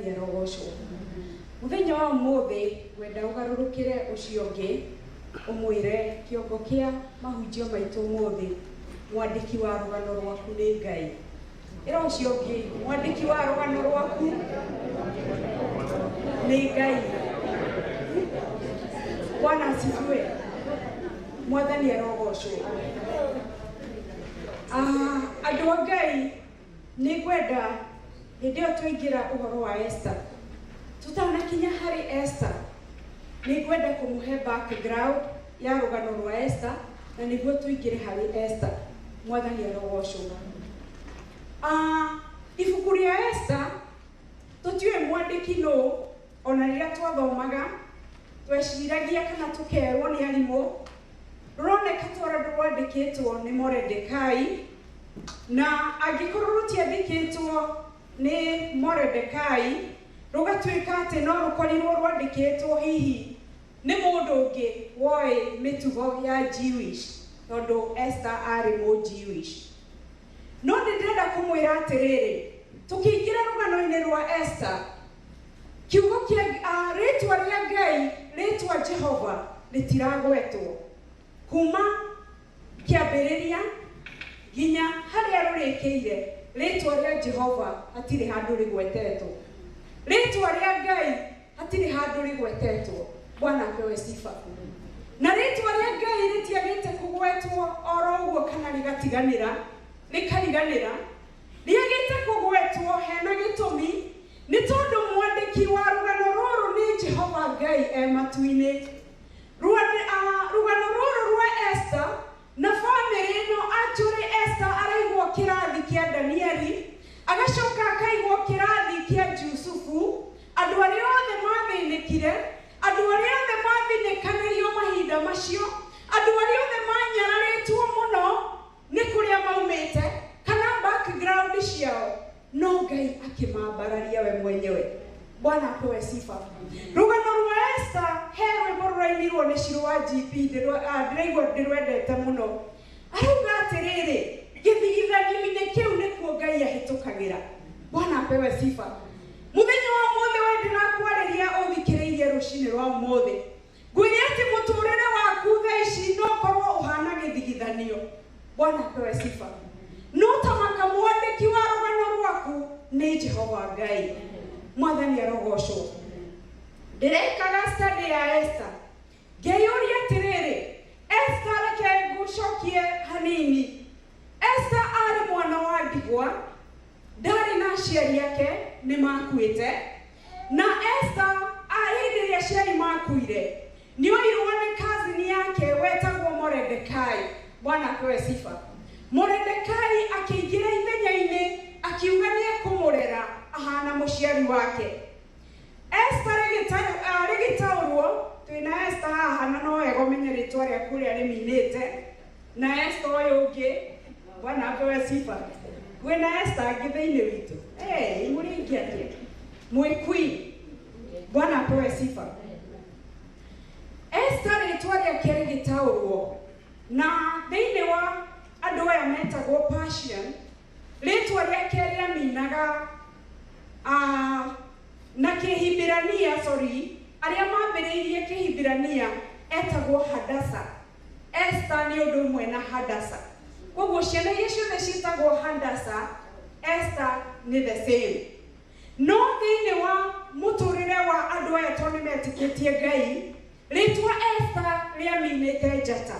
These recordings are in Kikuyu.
Mwathani arogocwo. Mũthenya wa ũmũthĩ ngwenda ũgarũrũkĩre ũcio ũngĩ ũmwĩre kĩongo kĩa mahunjio maitũ ũmũthĩ, mwandĩki wa rũgano rwaku nĩ Ngai. Ĩra ũcio ũngĩ, mwandĩki wa rũgano rwaku nĩ Ngai. Bwana asifiwe. Mwathani arogocwo. Ah, andũ a Ngai, nĩ ngwenda hĩndĩ ĩyo twaingĩra ũhoro wa Esther, tũtanakinya harĩ Esther, nĩ ngwenda kũmũhe background ya rũgano rwa Esther na nĩguo tũingĩre harĩ Esther. Mwathani arogocwo. Ah, ibuku rĩa Esther tũtiũĩ mwandĩki nũ, ona rĩrĩa twathomaga tweciragia kana tũkerwo nĩ arimũ, rũroneka twara rwandĩkĩtwo nĩ Moredekai, na angĩkorwo rũtiandĩkĩtwo nĩ Moredekai, rũgatuĩka atĩ no rũkorirwo rwandĩkĩtwo hihi nĩ mũndũ ũngĩ woĩ mĩtugo ya Jewish, tondũ Esther arĩ mũ Jewish. No nĩ ndĩrenda kũmwĩra atĩrĩrĩ, tũkĩingĩra rũgano-inĩ rwa Esther, kiugo kĩa rĩtwa rĩa Ngai, rĩtwa Jehova rĩtiragwetwo kuma kĩambĩrĩria nginya harĩa rũrĩkĩire. Rĩtwa rĩa Jehova hatirĩ handũ rĩgwetetwo, rĩtwa rĩa Ngai hatirĩ handũ rĩgwetetwo. Bwana apewe sifa. Na rĩtwa rĩa Ngai rĩtiagĩte kũgwetwo oro ũguo kana rĩgatiganĩra rĩkariganĩra, rĩagĩte kũgwetwo hena gĩtũmi, nĩ tondũ mwandĩki wa rũgano rũrũ nĩ Jehova Ngai e matu-inĩ. Rũgano rũrũ rwa Esther na bamĩrĩ ĩno, actually Esther araigwo kĩrathi kĩa Danieli, agacoka akaigwo kĩrathi kĩa Jusufu, andũ arĩa othe mathĩnĩkire, andũ arĩa othe mathinĩkanĩrio mahinda macio, andũ arĩa othe manyararĩtwo mũno nĩ kũrĩa maumĩte kana background ciao, no Ngai akĩmambararia we mwenyewe. Bwana apewe sifa. Rũgano rwa Esther, he rwĩmbo rũrainirwo nĩ Shiro wa GP, ndĩraigua ndĩrwendete mũno. Arauga atĩrĩrĩ, gĩthigithanio-inĩ kĩu nĩkuo Ngai ahĩtũkagĩra. Bwana apewe sifa. Mũthenya wa ũmũthĩ we ndĩrakwarĩria ũthikĩrĩirie rũcinĩ rwa ũmũthĩ, ngwĩre atĩ mũtũrĩre waku thaa ici no ũkorwo ũhana gĩthigithanio. Bwana apewe sifa. No tamaka mwandĩki wa rũgano rwaku nĩ Jehova Ngai. Mwathani arogocwo. Ndĩrekaga study ya Esther, ngĩyũria atĩrĩrĩ, Esther, reke ngũcokie hanini. Esther arĩ mwana wa ndigwa, ndarĩ na aciari ake, nĩ makuĩte. Na Esther hĩndĩ ĩrĩa aciari makuire, nĩ oirwo nĩ cousin yake wetagwo Moredekai. Bwana apewe sifa. Moredekai akĩingĩra ithenya-inĩ, akiuga nĩ ekũmũrera ahana mũciari wake. Esther rĩgĩtaũrwo, twĩna Esther haha na no wega ũmenye rĩtwa rĩaku ũrĩa rĩminĩte na Esther ũyũ ũngĩ. Bwana apewe sifa. Kwĩna Esther angĩ thĩinĩ witũ? Hey, mũrĩ aingĩ atĩa mwĩ queen. Bwana apewe sifa. Esther rĩtwa rĩake rĩgĩtaũrwo na thĩinĩ wa andũ aya metagwo Persian, rĩtwa rĩake rĩaminaga na Kĩhibirania, sorry, arĩa mambĩrĩirie Kĩhibirania, etagwo Hadasa. Esther nĩ ũndũ ũmwe na Hadasa, koguo ciana iria ciothe ciĩtagwo Hadasa, Esther nĩ the same. No thĩinĩ wa mũtũrĩre wa andũ aya, tondũ nĩ metĩkĩtie Ngai, rĩtwa Esther rĩaminĩte njata.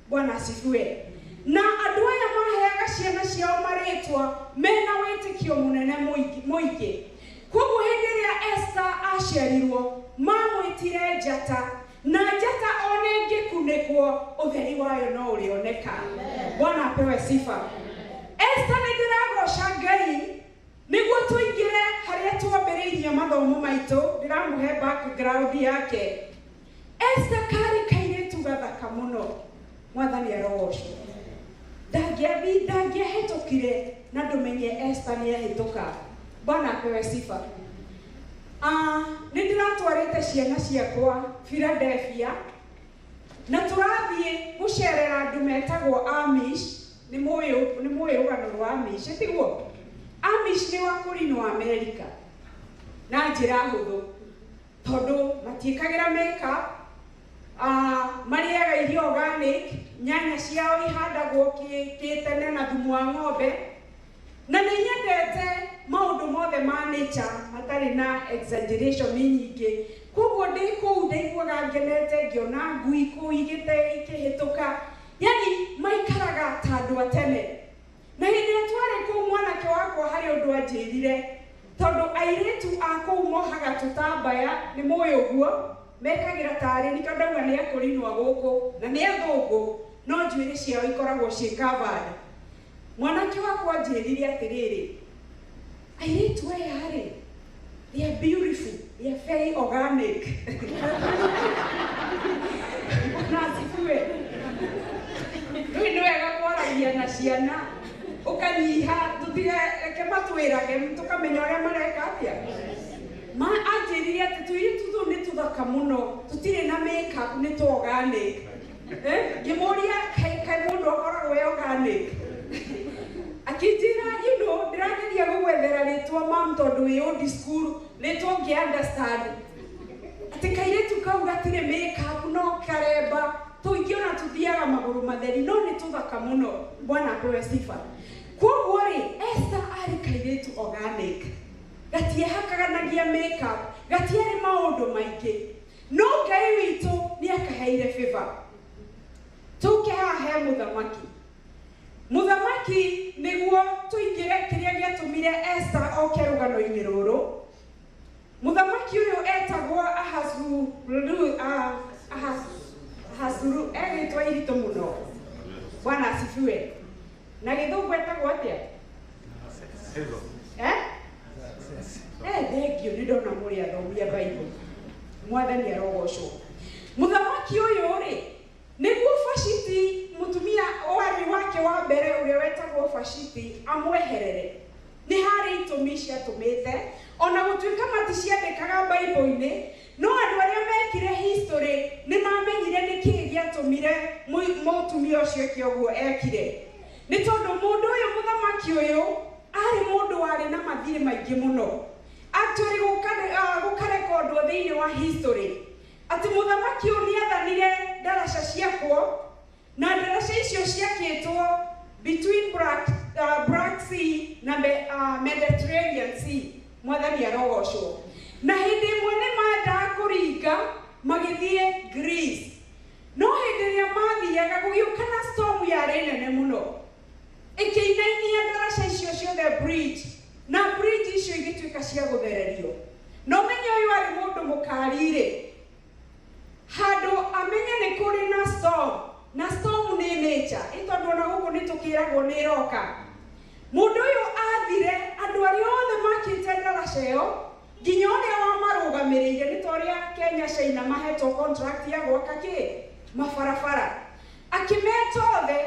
Bwana asifiwe. Na andũ aya maheaga ciana ciao marĩtwa mena wĩtĩkio mũnene mũingĩ, koguo hĩndĩ ĩrĩa Esther aciarirwo mamwĩtire njata, na njata ona ĩngĩkunĩkwo ũtheri wayo no ũrĩoneka. Bwana apewe sifa. Esther, nĩ ndĩragoca Ngai. Nĩguo tũingĩre harĩa twambĩrĩirie mathomo maitũ, ndĩramũhe background yake. Esther karĩ kairĩtu gathaka mũno. Mwathani arogocwo. Ndangĩathi ndangĩahĩtũkire na ndũmenye Esther nĩ ahĩtũka. Bwana apewe sifa. Ah, nĩ ndĩratwarĩte ciana ciakwa Philadelphia na tũrathiĩ gũcerera andũ metagwo Amish. Nĩ mũĩ rũgano rwa Amish, tiguo? Amish nĩ wakũrinũ Amerika. Na njĩra hũthũ, tondũ matiĩkagĩra makeup, marĩaga irio organic, nyanya ciao ihandagwo kĩtene na thumu wa ng'ombe, na nĩ nyendete maũndũ mothe ma nature matarĩ na exaggeration nyingĩ. Koguo ndĩ kũu ndaiguaga ngenete ngĩona ngui kũu igĩte ikĩhĩtũka, yani maikaraga ta andũ a tene. Na hĩndĩ ĩrĩa twarĩ kũu, mwanake wakwa harĩ ũndũ anjĩrire, tondũ airĩtu a kũu mohaga tũtambaya, nĩ mũĩ ũguo mekagĩra tarĩ nĩkĩo ndauga nĩ akũrinwa gũkũ na nĩ athũngũ, no njuĩrĩ ciao ikoragwo ciĩ covered. Mwanake wakwa anjĩrire atĩrĩrĩ, airĩtu aya rĩ, they are beautiful, they are very organic. Na asifiwe. Rĩu nĩ wega kwaragia na ciana ũkanyiha, tũtige reke matwĩrage tũkamenya ũrĩa mareka atĩa. Ma anjĩrire atĩ tũirĩtu tũu nĩ tũthaka mũno, tũtirĩ na makeup, nĩ tũ organic. Ngĩmũria kaĩ mũndũ akoragwo e organic? Akĩnjĩra, ndĩrageria gũgwethera rĩtwa mam, tondũ wĩ old school, rĩtwa ũngĩ understand, atĩ kairĩtu kau gatirĩ makeup no karemba tũingĩ ona tũthiaga magũrũ matheri, no nĩ tũthaka mũno. Bwana apewe sifa. Koguo rĩ, Esther arĩ kairĩtu organic, gatiehakaganagia makeup, gatiarĩ maũndũ maingĩ, no Ngai witũ nĩ akaheire favor. Tũke haha he mũthamaki. Mũthamaki, nĩguo tũingĩre kĩrĩa gĩatũmire Esther oke rũgano-inĩ rũrũ, mũthamaki ũyũ etagwo Ahasuru, egĩtwa iritũ mũno. Bwana asifiwe. Na gĩthũngũ etagwo atĩa? Eh? Eh, thengio, nĩ ndona mũrĩ athomi a Bible. Mwathani arogocwo. Mũthamaki ũyũ rĩ, nĩguo Fashiti, mũtumia warĩ wake wa mbere ũrĩa wetagwo Fashiti, amweherere, nĩ harĩ itũmi ciatũmĩte, ona gũtuĩka maticiandĩkaga Bible-inĩ, no andũ arĩa mekire history nĩ mamenyire nĩ kĩĩ gĩatũmire mũtumia ũcio eke ũguo ekire. Nĩ tondũ mũndũ ũyũ, mũthamaki ũyũ, arĩ mũndũ warĩ na mathirĩ maingĩ mũno. Actually, gũkarekondwo thĩinĩ wa history atĩ mũthamaki ũyũ nĩ athanire ndaraca ciakwo, na ndaraca icio ciakĩtwo between Black Sea na Mediterranean Sea. Mwathani arogocwo. Na hĩndĩ ĩmwe nĩ mendaga kũringa magĩthiĩ Greece, no hĩndĩ ĩrĩa mathiaga gũgĩũka na storm yarĩ nene mũno, ĩkĩinainia ndaraca icio ciothe, bridge, na bridge icio igĩtuĩka cia gũthererio. Na ũmenye ũyũ arĩ mũndũ mũkari-rĩ, handũ amenye nĩ kũrĩ na storm, na storm nĩ nature, ĩ tondũ ona gũkũ nĩ tũkĩragwo nĩ ĩroka. Mũndũ ũyũ athire andũ arĩa othe makĩte ndaraca ĩyo, nginya ũrĩa wamarũgamĩrĩire, nĩ ta ũrĩa Kenya China mahetwo contract ya gwaka kĩ mabarabara, akĩmeta othe,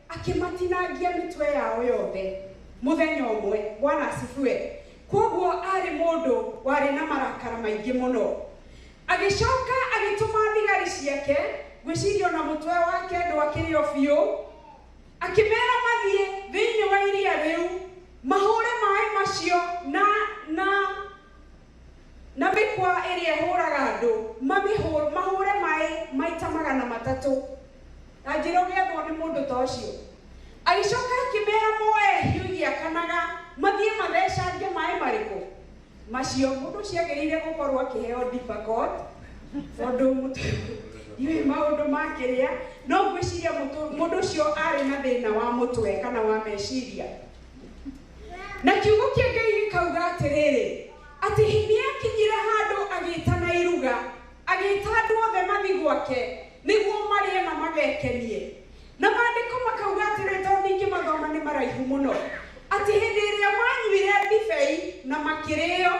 akĩmatinangia mĩtwe yao yothe mũthenya ũmwe. Bwana asifiwe. Koguo arĩ mũndũ warĩ na marakara maingĩ mũno. Agĩcoka agĩtũma thigari ciake, ngwĩciria ona mũtwe wake ndwakĩrĩ o biũ, akĩmera mathiĩ thĩinĩ wa iria rĩu mahũre maĩ macio na mĩkwa ĩrĩa ĩhũraga andũ, mahũre maĩ maita 300. Na njĩra ũgĩathwo nĩ mũndũ ta ũcio. Agĩcoka akĩmera moe hiũ igĩakanaga, mathiĩ mathecange maĩ marĩkũ macio. Mũndũ ũcio agĩrĩire gũkorwo akĩheo Depakote, tondũ ndiũĩ maũndũ ma kĩrĩa, no ngwĩciria mũndũ ũcio arĩ na thĩna wa mũtwe kana wa meciria. Na kiugo kĩa Ngai gĩkauga atĩrĩrĩ, atĩ nĩ akinyire handũ agĩtana iruga, agĩta andũ othe mathi gwake nĩguo marĩe na magekenie. Na maandĩko makauga atĩrĩ, tondũ ndingĩmathoma nĩ maraihu mũno, atĩ hĩndĩ ĩrĩa manyuire ndibei na makĩrĩo,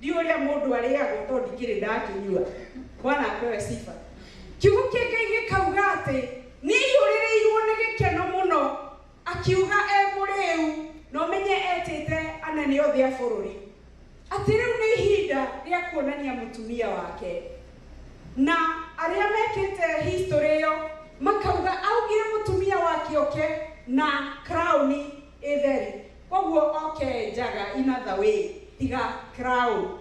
ndiũ ũrĩa mũndũ arĩagwo tondũ ndikĩrĩ ndakĩnyua. Bwana apewe sifa. Kiugo kĩa Ngai gĩkauga atĩ nĩ aiyũrĩrĩirwo nĩ gĩkeno mũno, akiuga e mũrĩu, na ũmenye etĩte anene othe a bũrũri, atĩ rĩu nĩ ihinda rĩa kuonania mũtumia wake. Na arĩa mekĩte history ĩyo makauga augire mũtumia wake oke na crown ĩtheri, koguo oke njaga, in other way, tiga crown.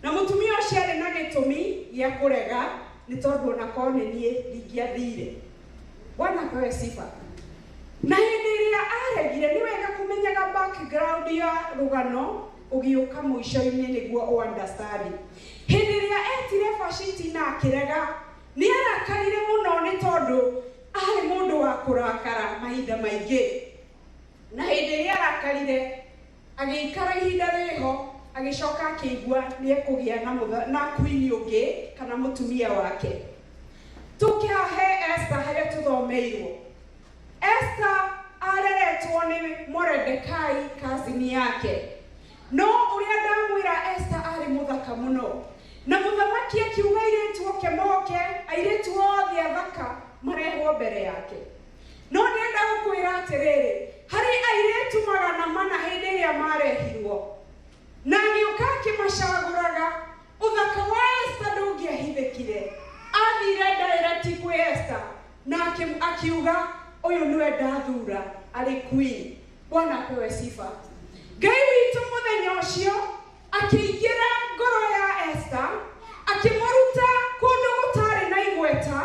Na mũtumia ũcio arĩ na gĩtũmi gĩa kũrega nĩ tondũ ona korwo nĩ niĩ ndingĩathire. Bwana apewe sifa. Na hĩndĩ ĩrĩa aregire, nĩ wega kũmenyaga background ya rũgano ũgĩũka mũico-inĩ nĩguo ũ understand. Hĩndĩ ĩrĩa etire Vashiti na akĩrega, nĩ arakarire mũno nĩ tondũ arĩ mũndũ wa kũrakara mahinda maingĩ. Na hĩndĩ ĩrĩa arakarire, agĩikara ihinda rĩho, agĩcoka akĩigua nĩ ekũgĩa na na queen ũngĩ kana mũtumia wake. Tũke haha he Esther harĩa tũthomeirwo. Esther areretwo nĩ Mordecai cousin yake. No ũrĩa ndamwĩra, Esther arĩ mũthaka mũno. Na mũthamaki akiuga airĩtu oke moke, airĩtu othe athaka marehwo mbere yake. No ndĩrenda gũkwĩra atĩrĩrĩ, harĩ airĩtu 400 hĩndĩ ĩrĩa marehirwo, na agĩũka akĩmacagũraga, ũthaka wa Esther ndũngĩahithĩkire. Athire direct kwĩ Esther na akiuga ũyũ nĩwe ndathura arĩ queen. Bwana apewe sifa. Ngai witũ mũthenya ũcio akĩingĩra ngoro ya Esther, akĩmũruta kũndũ gũtarĩ na igweta,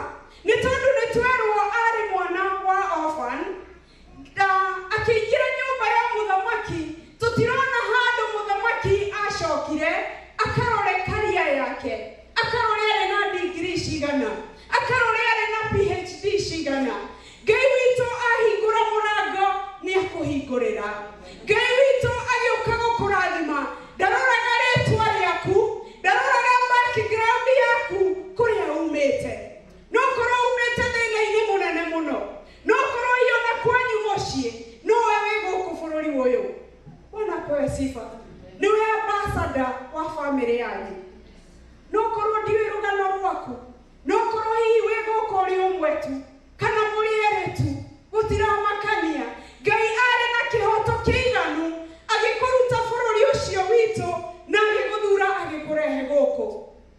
nĩ tondũ nĩ twerwo arĩ mwana wa orphan. Na akĩingĩra nyũmba ya mũthamaki. Tũtirona handũ mũthamaki acokire akarore career yake, akarore arĩ na degree cigana, akarore arĩ na PhD cigana. Ngai witũ ahingũra mũrango nĩ akũhingũrĩra. Ngai witũ agĩũka gũkũrathima, ndaroraga rĩtwa rĩaku, ndaroraga background yaku, kũrĩa umĩte. No korwo umĩte thĩna-inĩ mũnene mũno, no korwo hiyo na kwanyu mũciĩ nowe wĩ gũkũ bũrũri ũyũ. Bwana apewe sifa. Nĩwe ambassador wa family yanyu. No korwo ndiũĩ rũgano rwaku, no korwo hihi wĩ gũkũ ũrĩ ũmwe tu kana mũrĩ erĩ tu, gũtiramakania. Ngai arĩ na kĩhoto kĩiganu agĩkũruta bũrũri ũcio witũ na agĩgũthura agĩkũrehe gũkũ.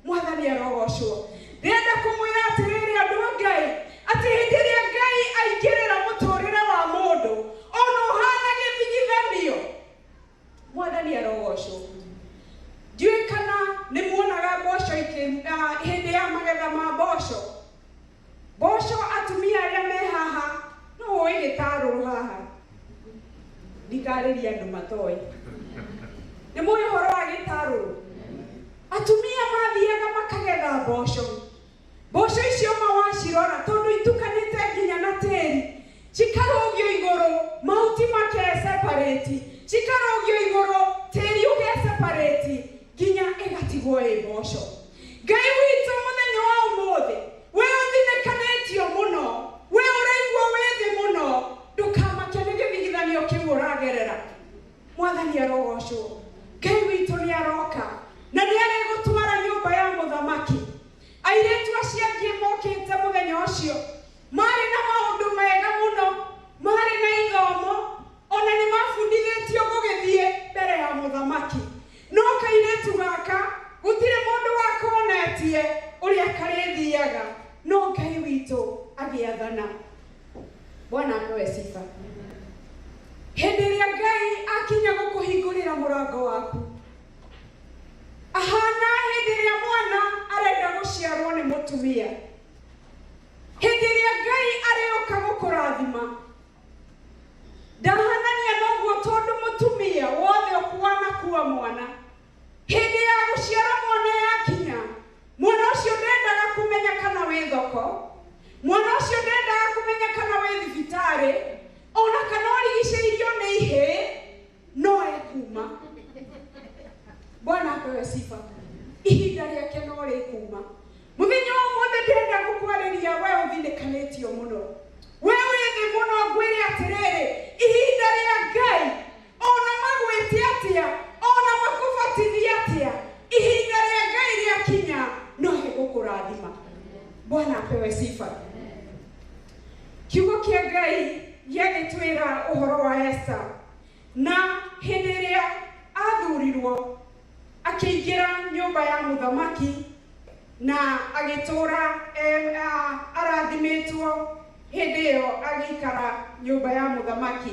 Mwathani arogocwo. Ndĩrenda kũmwĩra atĩrĩrĩ, andũ a Ngai, atĩ hĩndĩ ĩrĩa Ngai aingĩrĩra mũtũrĩre wa mũndũ, ona ũhana gĩthigithanio. Mwathani arogocwo. Ndiũĩ kana nĩ muonaga mboco hĩndĩ ya magetha ma mboco. Mboco, atumia arĩa me haha no ũĩ gĩtarũrũ haha, ndikarĩria andũ matoĩ. Nĩ mũĩ ũhoro wa gĩtarũrũ? Atumia mathiaga makagetha mboco. Mboco icio ma wacirora, tondũ itukanĩte nginya na tĩri, cikarũgio igũrũ, mahuti make separate, cikarũgio igũrũ, tĩri ũge separate, nginya ĩgatigwo ĩ mboco. Ngai witũ mũthenya wa ũmũthĩ, we ũthinĩkanĩtio mũno, we ũraigua wĩ thĩ mũno, ndũkamake nĩ gĩthigithanio kĩu ũragerera. Mwathani arogocwo. Ngai witũ nĩ aroka na nĩ arĩgũtwara nyũmba ya mũthamaki. Airĩtu acio angĩ mokĩte mũthenya ũcio marĩ na maũndũ mega mũno, marĩ na ithomo, ona nĩ mabundithĩtio gũgĩthiĩ mbere ya mũthamaki. No kairĩtu gaka gũtirĩ mũndũ wakonetie ũrĩa karĩthiaga, no Ngai witũ agĩathana. Bwana apewe sifa. Hĩndĩ ĩrĩa Ngai akinya gũkũhingũrĩra mũrango waku, ahana hĩndĩ ĩrĩa mwana arenda gũciarwo nĩ mũtumia. Hĩndĩ ĩrĩa Ngai arĩũka gũkũrathima, ndahanania noguo, tondũ mũtumia wothe ũkuana kua mwana, hĩndĩ ya gũciara mwana yakinya, mwana ũcio ndendaga kũmenya kana wĩ thoko, mwana ũcio ndendaga kũmenya kana wĩ thibitarĩ, ona kana ũrigicĩirio nĩ ihĩĩ, no ekuma. Bwana apewe sifa. Ihinda rĩake no rĩkuma. Mũthenya wa ũmũthĩ ndĩrenda gũkwarĩria we ũthinĩkanĩtio mũno, we wĩ thĩ mũno, ngwĩre atĩrĩrĩ, ihinda rĩa Ngai, ona magwĩte atĩa, ona makũbatithie atĩa, ihinda rĩa Ngai rĩakinya no gĩgũkũrathima. Bwana apewe sifa. Kiugo kĩa Ngai gĩagĩtwĩra ũhoro wa Esther, na hĩndĩ ĩrĩa athurirwo akĩingĩra nyũmba ya mũthamaki na agĩtũra arathimĩtwo. Hĩndĩ ĩyo agĩikara nyũmba ya mũthamaki,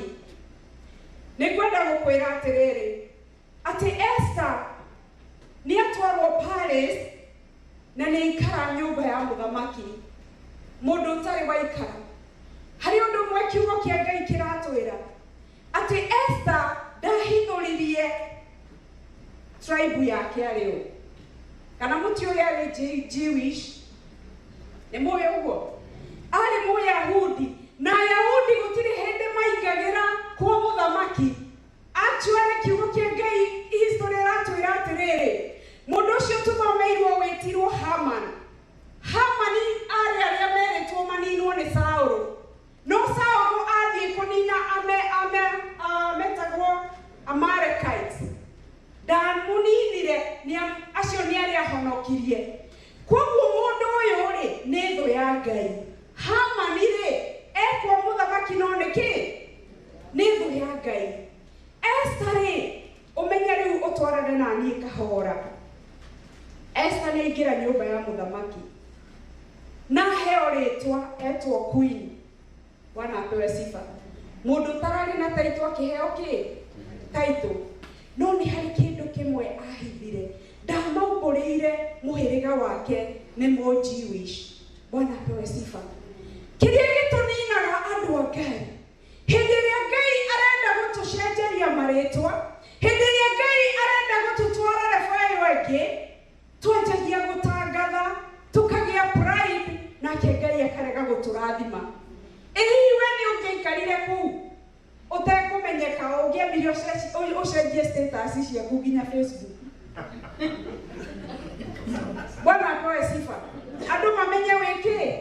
nĩ ngwenda gũkwĩra atĩrĩrĩ, atĩ Esther nĩ atwarwo. place na nĩ aikara nyũmba ya mũthamaki, mũndũ ũtarĩ waikara. Harĩ ũndũ ũmwe kiugo kĩa Ngai kĩratwĩra atĩ Esther ndahithũririe tribe yake arĩ ũ. Kana mũtiũĩ arĩ Jewish? Nĩ mũĩ ũguo? Arĩ Mũyahudi, na Ayahudi gũtirĩ hĩndĩ maingagĩra kwa mũthamaki. Actually kiugo kĩa Ngai history ĩratwĩra atĩrĩrĩ, mũndũ ũcio tũthomeirwo wĩtirwo Haman. Hamani arĩ arĩa merĩtwo maninwo nĩ Saũlũ. No Saũlũ athiĩ kũnina ame ame metagwo Amalekites. Ndamũninire, acio nĩ arĩa ahonokirie. Kwoguo mũndũ ũyũ rĩ, nĩ thũ ya Ngai. Hamani rĩ, ekwo mũthamaki no nĩ kĩ? Nĩ thũ ya Ngai. Esther rĩ, ũmenye rĩu ũtwarane na niĩ kahora. Esther nĩ aingĩra nyũmba ya mũthamaki. Na aheo rĩtwa etwo queen. Bwana apewe sifa. Mũndũ ũtararĩ na title akĩheo kĩ? Title. No nĩ harĩ kĩndũ kĩmwe ahithire. Ndamaumbũrĩire mũhĩrĩga wake nĩ mũ Jewish. Bwana apewe sifa. Kĩrĩa gĩtũninaga andũ a Ngai, hĩndĩ ĩrĩa Ngai arenda gũtũcenjeria marĩtwa, hĩndĩ ĩrĩa Ngai arenda gũtũtwara level ĩyo ĩngĩ, twanjagia gũtangatha, tũkagĩa pride, nake Ngai akarega gũtũrathima. Ĩ hihi we nĩ ũngĩaikarire kũu ũtekũmenyeka, ũngĩambire ũcenjie status ciaku nginya Facebook? Bwana apewe sifa. Andũ mamenye wĩ kĩ?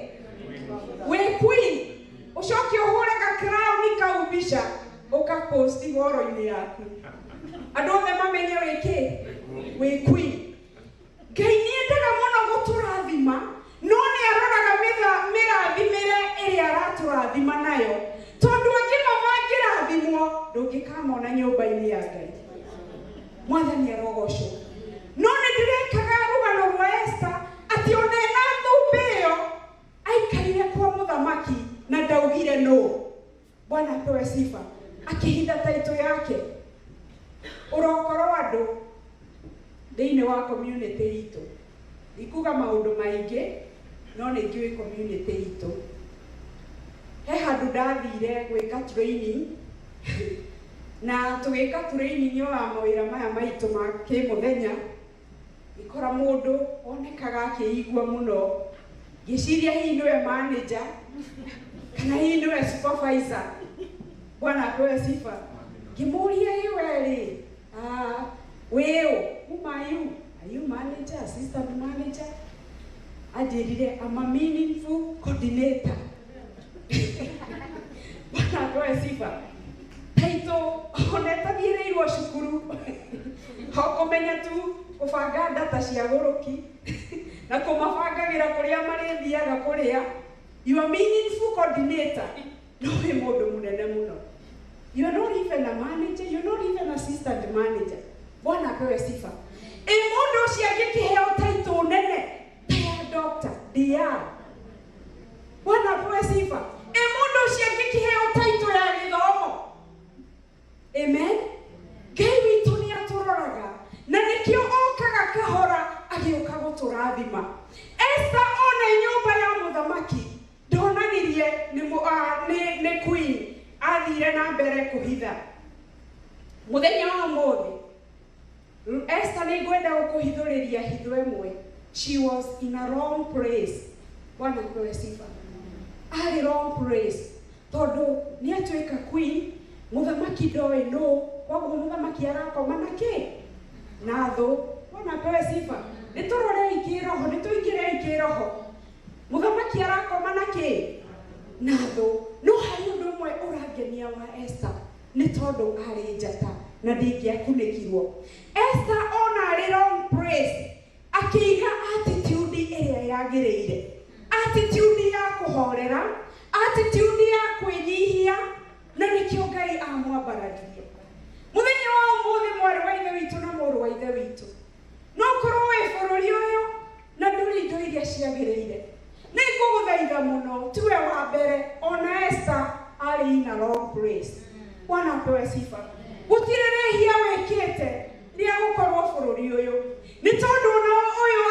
Wĩ queen. Ũcoke ũhũre ga crown kau mbica ũkaposti woro-inĩ yaku. Andũ othe mamenye wĩ kĩ? Wĩ queen. Ngai nĩ endaga mũno gũtũrathima, no nĩ aroraga mĩrathimĩre ĩrĩa aratũrathima nayo. Tondũ angĩ ma mangĩrathimwo, ndũngĩkamona nyũmba-inĩ ya Ngai. Mwathani arogocwo. No nĩ ndĩrekaga rũgano rwa Esther atĩ ona ena thũmbĩ ĩyo aikarire kwa mũthamaki na ndaugire no. Bwana apewe sifa. Akĩhitha title yake. Ũrokorwo andũ thĩinĩ wa community itũ. Ndikuga maũndũ maingĩ, no nĩ njũĩ community itũ. He handũ ndathire gwĩka training, na tũgĩka training ĩyo ya mawĩra maya maitũ ma kĩmũthenya, ngĩkora mũndũ onekaga akĩigua mũno. Ngĩciria hihi nĩwe manager, kana hihi nĩwe supervisor. Bwana apewe sifa. Ngĩmũria, ĩ we rĩ, wĩ ũ? Whom are you? Are you manager, assistant manager? Anjĩrire, I'm a meaningful coordinator. Bwana apewe sifa. Title ona ĩtathiĩrĩirwo cukuru. Ho kũmenya tu kũbanga data cia gũrũki na kũmabangagĩra kũrĩa marĩthiaga kũrĩa. You are meaningful coordinator. No wĩ mũndũ mũnene mũno. You are not even a manager, you are not even assistant manager. Bwana apewe sifa. Ĩ mũndũ ũcio angĩkĩheo title nene ta ya doctor, DR. Bwana apewe sifa. Ĩ mũndũ ũcio angĩkĩheo title ya gĩthomo. Amen. Ngai witũ nĩ atũroraga na nĩkĩo okaga kahora agĩũka gũtũrathima. Esther ona nyũmba ya mũthamaki ndonanirie nĩ queen, athire na mbere kũhitha. Mũthenya wa ũmũthĩ Esther nĩ ngwenda gũkũhithũrĩria hitho ĩmwe. She was in a wrong place. Bwana apewe sifa. Arĩ wrong place tondũ nĩ atuĩka queen, mũthamaki ndoĩ nũ, koguo mũthamaki arakoma na kĩ? Na thũ. Bwana apewe sifa. Nĩ tũrorei kĩroho, nĩ tũingĩrei kĩroho. Mũthamaki arakoma na kĩ? Na thũ. No harĩ ũndũ ũmwe ũrangenia wa Esther, nĩ tondũ arĩ njata na ndĩngĩakunĩkirwo. Esther ona arĩ wrong place, akĩiga attitude ĩrĩa yagĩrĩire, attitude ya kũhorera, attitude ya kwĩnyihia, na nĩkĩo Ngai amwambararirie. Mũthenya wa ũmũthĩ, mwarĩ wa ithe witũ na mũrũ wa ithe witũ, no ũkorwo wĩ bũrũri ũyũ na ndũrĩ indo iria ciagĩrĩire, nĩ ngũgũthaitha mũno, tiwe wa mbere, ona Esther arĩ in a wrong place. Bwana apewe sifa. Gũtirĩ rĩhia wĩkĩte rĩa gũkorwo bũrũri ũyũ, nĩ tondũ ona ũyũ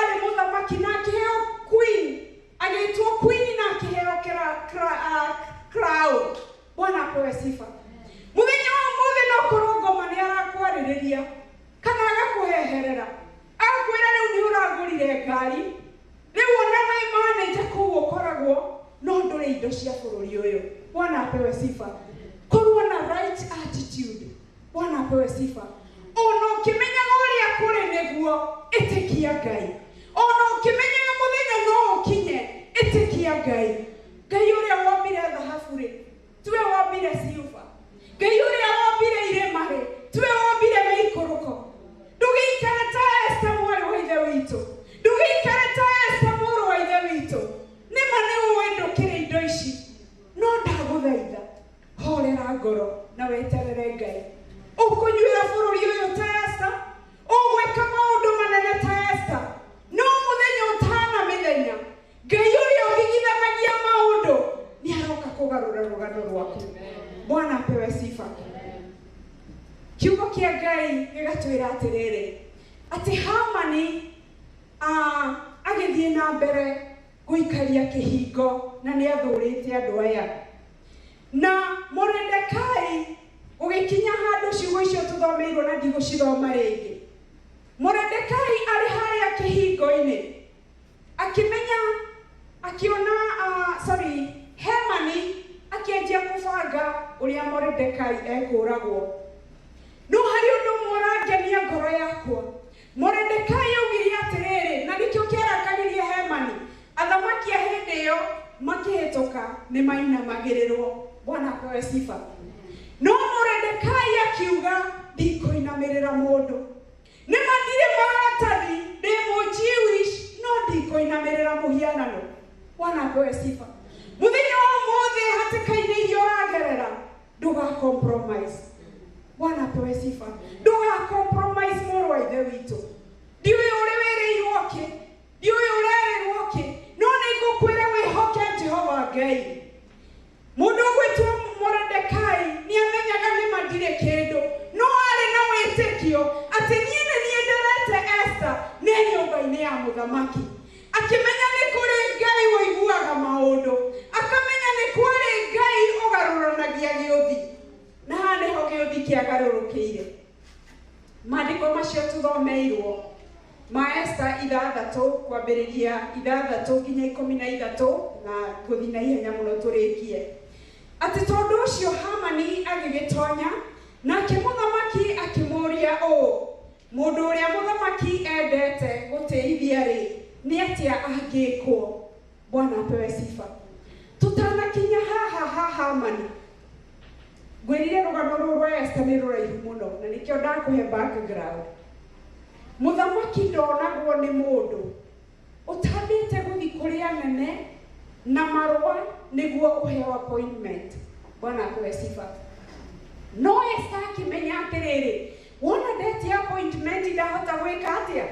ngari rĩu ona wĩ manager kũu ũkoragwo no ndũrĩ indo cia bũrũri ũyũ. Bwana apewe sifa. Korwo na right attitude. Bwana apewe sifa. Ona ũkĩmenyaga ũrĩa kũrĩ nĩguo, ĩtĩkia Ngai. Ona ũkĩmenyaga mũthenya no ũkinye, ĩtĩkia Ngai. Ngai ũrĩa wombire thahabu rĩ, tiwe wombire silver. Ngai ũrĩa wombire irĩma rĩ, tiwe wombire mĩikũrũko. Ndũgĩikare ta Esther mwarĩ wa ithe witũ. Ndũgĩikare ta Esther mũrũ wa ithe witũ. Nĩma nĩ ũĩ ndũkĩrĩ indo ici, no ndagũthaitha horera ngoro na weterere Ngai. Ũkũnyuĩra bũrũri ũyũ ta Esther, ũgwĩka maũndũ manene ta Esther, no mũthenya ũtana mĩthenya Ngai ũrĩa ũthigithanagia maũndũ nĩ aroka kũgarũra rũgano rwaku. Bwana apewe sifa. Kiugo kĩa Ngai gĩgatwĩra atĩrĩrĩ, atĩ Hamani agĩthiĩ na mbere gũikaria kĩhingo na nĩ athũrĩte andũ aya. Na Moredekai ũgĩkinya handũ ciugo icio tũthomeirwo na ndigũcithoma rĩngĩ. Moredekai arĩ harĩa kĩhingo-inĩ akĩmenya akĩona sorry Hemani akĩanjia kũbanga ũrĩa Moredekai ekũragwo. No harĩ ũndũ ũmwe ũrangenia ngoro yakwa. Moredekai augire atĩrĩrĩ, na nĩkĩo kĩarakaririe Hemani, athamaki a hĩndĩ ĩyo makĩhĩtũka nĩ mainamagĩrĩrwo. Bwana apewe sifa. No Moredekai akiuga ndikũinamĩrĩra mũndũ. Nĩ ma ndirĩ maratathi, ndĩ mũJewish, no ndikũinamĩrĩra mũhianano. Bwana apewe sifa. Mũthenya wa ũmũthĩ hatĩka-inĩ iria ũragerera, ndũga compromise. Bwana apewe sifa. Ndũga compromise mũrũ wa ithe witũ. Ndiũĩ ũrĩ wĩrĩirwo kĩ, ndiũĩ ũrerĩrwo kĩ, no nĩ ngũkwĩra wĩhoke Jehova Ngai. Mũndũ ũgwĩtwo Moredekai nĩ amenyaga nĩ ma ndirĩ kĩndũ, no arĩ na wĩtĩkio atĩ niĩ nĩ niĩ nderete Esther nĩ nyũmba-inĩ ya mũthamaki. Akĩmenya nĩ kũrĩ Ngai ũiguaga maũndũ, akamenya nĩ kũrĩ Ngai ũgarũranagia gĩũthi. Na haha nĩho gĩũthi kĩagarũrũkĩire. Maandĩko macio tũthomeirwo ma Esther 6 kwambĩrĩria 6 nginya 13 na ngũthiĩ na ihenya mũno tũrĩkie. Atĩ tondũ ũcio Hamani agĩgĩtonya, nake mũthamaki akĩmũũria ũũ, mũndũ ũrĩa mũthamaki endete gũtĩithia rĩ, nĩ atĩa angĩkwo? Bwana apewe sifa. Tũtanakinya haha ha Hamani, ngwĩrire rũgano rũrũ rwa Esther nĩ rũraihu mũno na nĩkĩo ndakũhe background. Mũthamaki ndonagwo nĩ mũndũ ũtambĩte gũthiĩ kũrĩ anene na marũa nĩguo ũheo appointment. Bwana apewe sifa. No Esther akĩmenya atĩrĩrĩ, wona ndetia appointment ndahota gwĩka atĩa?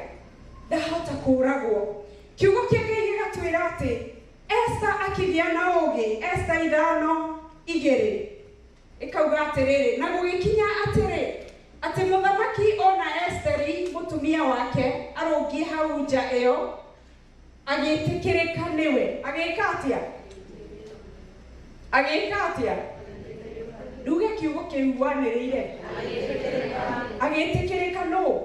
Ndahota kũragwo. Kiugo kĩa Ngai gĩgatwĩra atĩ Esther akĩgĩa na ũũgĩ, Esther 5:2 ĩkauga atĩrĩrĩ, na gũgĩkinya atĩrĩ, atĩ mũthamaki ona Esteri mũtumia wake arũngiĩ hau nja ĩyo, agĩtĩkĩrĩka nĩwe. Agĩka atĩa? Agĩka atĩa? Nduge kiugo kĩu wanĩrĩire. Agĩtĩkĩrĩka nũ?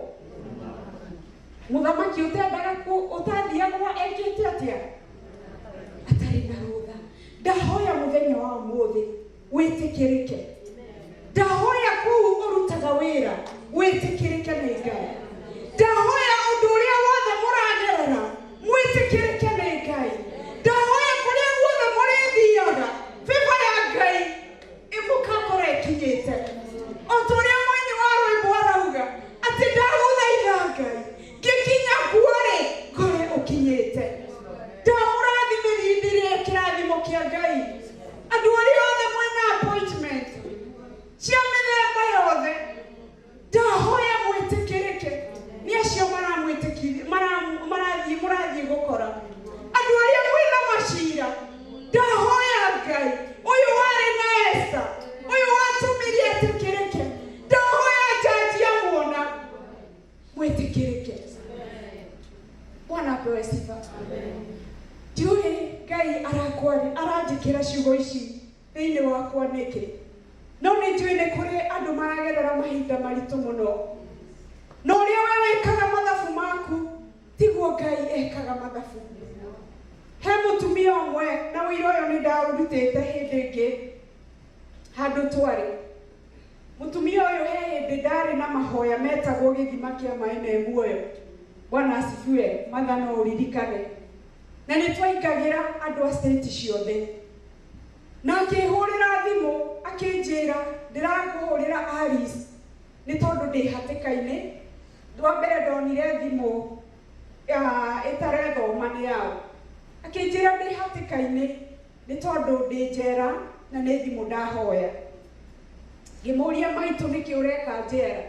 Mũthamaki ũtendaga ũtathiagwo ekĩte atĩa? Atarĩ na rũtha. Ndahoya mũthenya wa ũmũthĩ wĩtĩkĩrĩke. Ndahoya kũu ũrutaga wĩra wĩtĩkĩrĩke nĩ Ngai. Ndahoya ũndũ ũrĩa wothe mũragerera mwĩtĩkĩrĩke nĩ Ngai. Ndahoya kũrĩa guothe mũrĩthiaga favor ya Ngai ĩmũkakora ĩkinyĩte. O ta ũrĩa mũini wa rwĩmbo arauga atĩ ndagũthaitha Ngai ngĩkinya kuo rĩ ngore ũkinyĩte. Ndamũrathimithithirie kĩrathimo kĩa Ngai. Andũ arĩa othe mwĩna appointment cia mĩthemba yothe, ndahoya mwĩtĩkĩrĩke nĩ acio maramwĩtĩkithia, marathiĩ mũrathiĩ gũkora. Andũ arĩa mwĩna macira, ndahoya Ngai ũyũ warĩ na Esther, ũyũ watũmire etĩkĩrĩke, ndahoya jaji amuona mwĩtĩkĩrĩke. Bwana apewe sifa. Ndiũĩ Ngai aranjĩkĩra ciugo ici thĩinĩ wakwa nĩkĩ, no nĩ njũĩ nĩ kũrĩ andũ maragerera mahinda maritũ mũno, na ũrĩa we wĩkaga mathabu maku tiguo Ngai ekaga mathabu. He mũtumia ũmwe na ũira ũyũ nĩ ndaũrutĩte hĩndĩ ĩngĩ handũ twarĩ. Mũtumia ũyũ he hĩndĩ ndarĩ na mahoya metagwo gĩthima kĩa maĩ me muoyo. Bwana asifiwe, Martha no ũririkane. Na nĩ twaingagĩra andũ a state ciothe. Na akĩhũrĩra thimũ akĩnjĩra ndĩrakũhũrĩra Alice nĩ tondũ ndĩ hatĩka-inĩ. Wa mbere ndonire thimũ ĩtarethoma nĩ yaũ. Akĩnjĩra ndĩ hatĩka-inĩ nĩ tondũ ndĩ njera na nĩ thimũ ndahoya. Ngĩmũria maitũ nĩkĩ ũreka njera.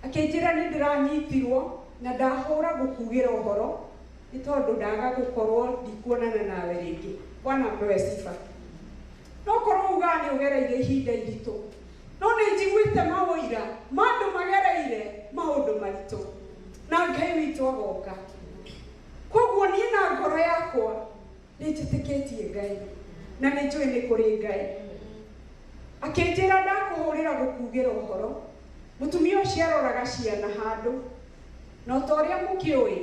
Akĩnjĩra nĩ ndĩranyitirwo na ndahũra gũkugĩra ũhoro nĩ tondũ ndaga gũkorwo ndikuonana nawe rĩngĩ. Bwana apewe sifa. No korwo ugaga nĩ ũgereire ihinda iritũ, no nĩ njiguĩte maũira ma andũ magereire maũndũ maritũ na Ngai witũ agoka. Koguo niĩ na ngoro yakwa nĩ njĩtĩkĩtie Ngai na nĩ njũĩ nĩ kũrĩ Ngai. Akĩnjĩra ndakũhũrĩra gũkugĩra ũhoro. Mũtumia ũcio aroraga ciana handũ. Na ta ũrĩa mũkĩũĩ,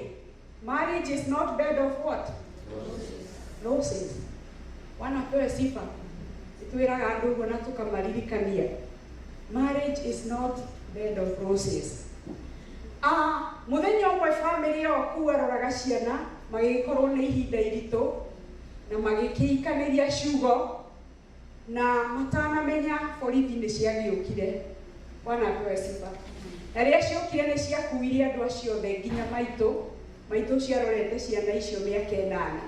marriage is not bed of what? Roses. Bwana apewe sifa. Nĩtwĩraga andũ ũguo na tũkamaririkania. Marriage is not bed of roses. Mũthenya ũmwe famĩlĩ ĩyo kũu aroraga ciana magĩgĩkorwo nĩ ihinda iritũ na magĩkĩikanĩria ciugo na matanamenya borithi nĩ ciagĩũkire. Bwana apewe sifa. Na rĩrĩa ciokire nĩ ciakuire andũ acio othe nginya maitũ. Maitũ ũcio arorete ciana icio mĩaka ĩnana.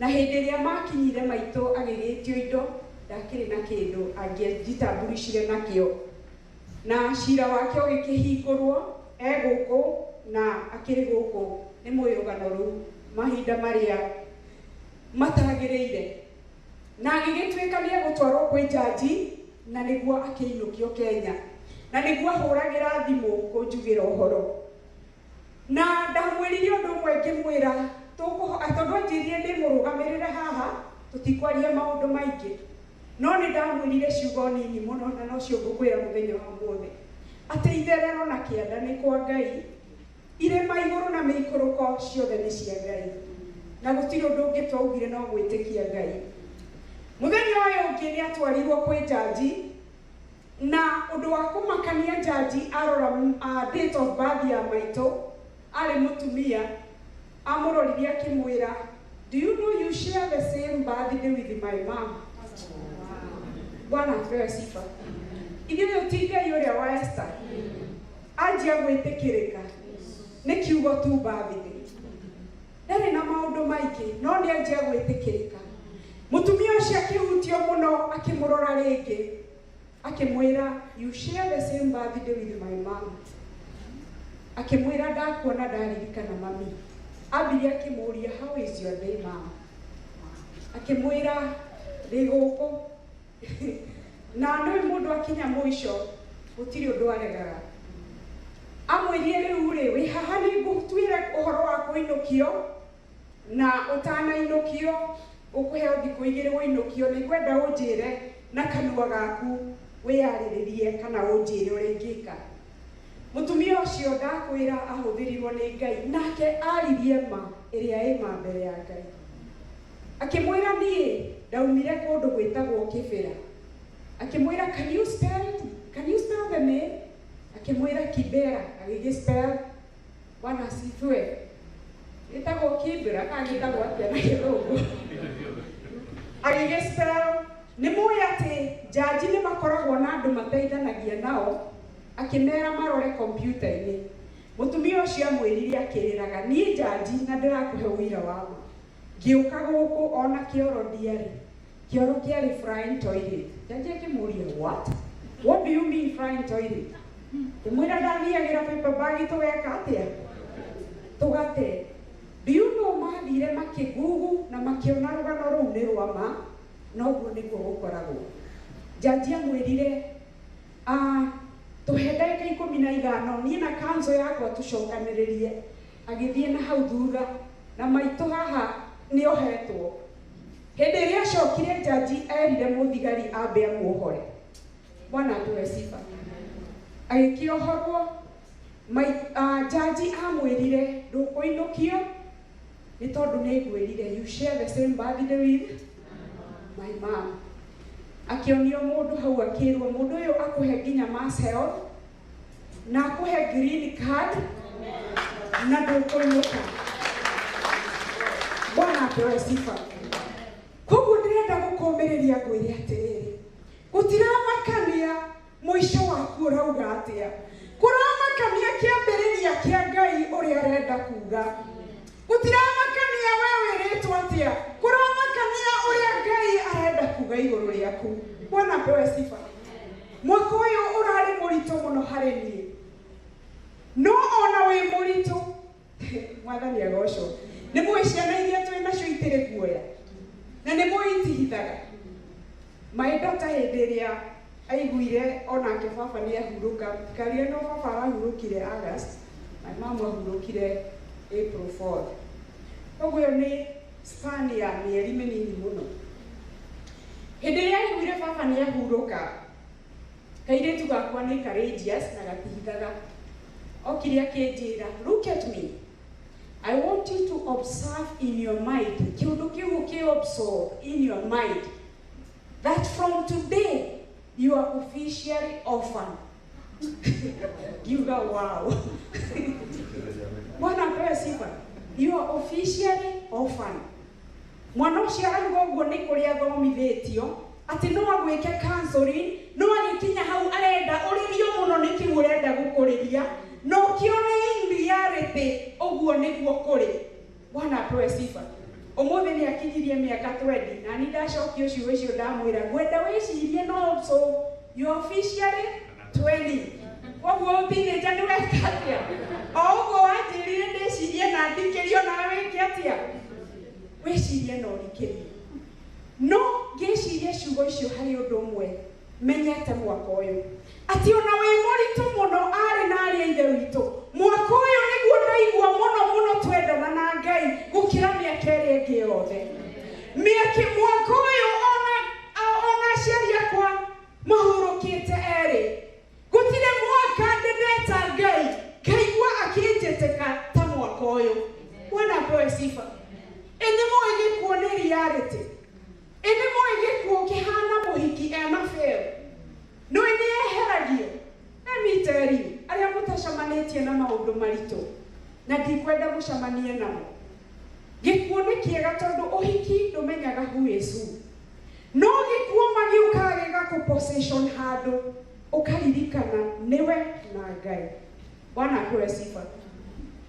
Na hĩndĩ ĩrĩa makinyire maitũ agĩgĩtio indo, ndakĩrĩ na kĩndũ angĩjitambulicire nakĩo. Na cira wake ũgĩkĩhingũrwo e gũkũ na akĩrĩ gũkũ nĩ mũĩ rũgano rũu mahinda marĩa matagĩrĩire. Na agĩgĩtuĩka nĩ egũtwarwo kwĩ njanji na nĩguo akĩinũkio Kenya. Na nĩguo ahũragĩra thimũ kũnjugĩra ũhoro. Na ndamwĩrire ũndũ ũmwe ngĩmwĩra tondũ anjĩrire ndĩmũrũgamĩrĩre haha tũtikwaria maũndũ maingĩ. No nĩ ndamwĩrire ciugo nini mũno na nocio ngũkwĩra mũthenya wa ũmũthĩ. Atĩ itherero na kĩanda nĩ kwa Ngai, irĩma igũrũ na mĩikũrũko ciothe nĩ cia Ngai. Na gũtirĩ ũndũ ũngĩ twaugire no gwĩtĩkia Ngai. Mũthenya ũyũ ũngĩ nĩ atwarirwo kwĩ njanji na ũndũ wa kũmakania njanji arora date of birth ya maitũ arĩ mũtumia amũroririe akĩmwĩra, do you know you share the same birthday with my mom? Bwana apewe sifa. Ithuĩ ũyũ ti Ngai ũrĩa wa Esther. Anjia gwĩtĩkĩrĩka nĩ kiugo tu birthday. Ndarĩ na maũndũ maingĩ no nĩ anjia gwĩtĩkĩrĩka. Mũtumia ũcio akĩhutio mũno akĩmũrora rĩngĩ akĩmwĩra, you share the same birthday with my mom. Akĩmwĩra ndakuona ndaririkana mami. Ambirie akĩmũria, how is your day mom? Akĩmwĩra ndĩ gũkũ. Na nĩ mũndũ akinya mũico gũtirĩ ũndũ aregaga. Amwĩrire rĩu rĩ wĩ haha nĩ ngũtuĩre ũhoro wa kũinũkio na ũtanainũkio ũkũheo thikũ igĩrĩ ũinũkio nĩ ngwenda ũnjĩre na kanua gaku wĩyarĩrĩrie kana ũnjĩre ũrĩa ingĩka. Mũtumia ũcio ndakwĩra ahũthĩrirwo nĩ Ngai nake aririe ma ĩrĩa ĩ ma mbere ya Ngai. Akĩmwĩra niĩ ndaumire kũndũ gwĩtagwo Kĩbĩra. Akĩmwĩra can you spell it? Can you spell the name? Akĩmwĩra Kibera, agĩgĩ spell. Bwana asifiwe. Ĩtagwo Kibera kana gĩtagwo atĩa na gĩthũngũ? Agĩgĩ spell. Nĩ mũĩ atĩ njanji nĩ makoragwo na andũ mateithanagia nao, akĩmera marore kompiuta-inĩ. Mũtumia ũcio amwĩrire akĩrĩraga, niĩ njanji na ndĩrakũhe ũira wa ma. Ngĩũka gũkũ ona kĩoro ndiarĩ. Kĩoro kĩarĩ flying toilet. Njanji akĩmũria, what? What do you mean flying toilet? Ngĩmwĩra ndathiagĩra paper bag tũgeka atĩa? Tũgate. Do you know mathire makĩgugu na makĩona rũgano rũu nĩ rwa ma, noguo nĩguo gũkoragwo. Njanji amwĩrire, tũhe ndagĩka 15 niĩ na kanzo yakwa tũcokanĩrĩrie. Agĩthiĩ na hau thutha na maitũ haha nĩ ohetwo. Hĩndĩ ĩrĩa acokire njanji erire mũthigari ambe amuohore. Bwana apewe sifa. Agĩkĩohorwo Jaji amwĩrire ndũkũinũkio nĩ tondũ nĩ ngwĩrire you share the same birthday with my mom. Akĩonio mũndũ hau, akĩrwo mũndũ ũyũ akũhe nginya mass health na akũhe green card na ndũkũinũka. Bwana apewe sifa. Koguo ndĩrenda gũkũmĩrĩria ngwĩre atĩrĩrĩ, gũtiramakania mũico waku ũrauga atĩa, kũramakania kĩambĩrĩria kĩa Ngai ũrĩa arenda kuga. Gũtiramakania we wĩrĩtwo atĩa, kũramakania ũrĩa Ngai arenda kuga igũrũ rĩaku. Bwana apewe sifa. Mwaka ũyũ ũrarĩ mũritũ mũno harĩ niĩ, no ona wĩ mũritũ, Mwathani agocwo. Nĩ mũĩ ciana iria twĩ nacio itirĩ guoya na nĩ mũĩ itihithaga. My daughter, hĩndĩ ĩrĩa aiguire onake baba nĩ ahurũka, karia no baba arahurũkire August, my mom ahurũkire April 4th. Koguo ĩyo nĩ span ya mĩeri mĩnini mũno. Hĩndĩ ĩrĩa aiguire baba nĩ ahurũka, kairĩtu gakwa nĩ courageous na gatihithaga. Okire akĩnjĩra, "Look at me, I want you to observe in your mind, kĩũndũ kĩu ũkĩ absorb in your mind that from today you are officially orphan." Ngiuga, "Wow." Bwana apewe sifa. You are officially orphan. Mwana ũcio arauga ũguo nĩ kũrĩa athomithĩtio atĩ no agwĩke counseling, no agĩkinya hau arenda ũrĩrio mũno nĩ kĩu ũrenda gũkũrĩria, no ũkĩone in reality ũguo nĩguo kũrĩ. Bwana apewe sifa. Ũmũthĩ nĩ akinyirie mĩaka 20 na ni ndacokio ciugo icio ndamwĩra ngwenda wĩcirie no so you are officially 20. Koguo teenager, nĩ weka atĩa? O ũguo wanjĩrire ndĩcirie na thikĩrio, nawe wĩke atĩa? Wĩcirie na ũrikĩrie. No ngĩciria ciugo icio, harĩ ũndũ ũmwe menyete mwaka ũyũ, atĩ ona wĩ mũritũ mũno, arĩ na arĩ a ithe witũ, mwaka ũyũ nĩguo ndaigua mũno mũno twendana na Ngai gũkĩra mĩaka ĩrĩa ĩngĩ yothe. Mĩaka mwaka ũyũ ona aciari akwa mahurũkĩte erĩ, gũtirĩ mwaka ndĩndeta Ngai ngaigua akĩnjĩtĩka ta mwaka ũyũ. Bwana apewe sifa. Ĩ nĩ mũĩ gĩkuũ nĩ reality? Ĩ nĩ mũĩ gĩkuũ kĩhana mũhiki ena fail? Nĩ nĩ eheragio. Let me tell you, arĩa mũtacamanĩtie na maũndũ maritũ, na ndikwenda mũcemanie namo, gĩkuũ nĩ kĩega tondũ ũhiki ndũmenyaga who is who. No gĩkuũ magĩũkaga gĩgakũ position handũ ũkaririkana nĩwe na Ngai. Bwana apewe sifa.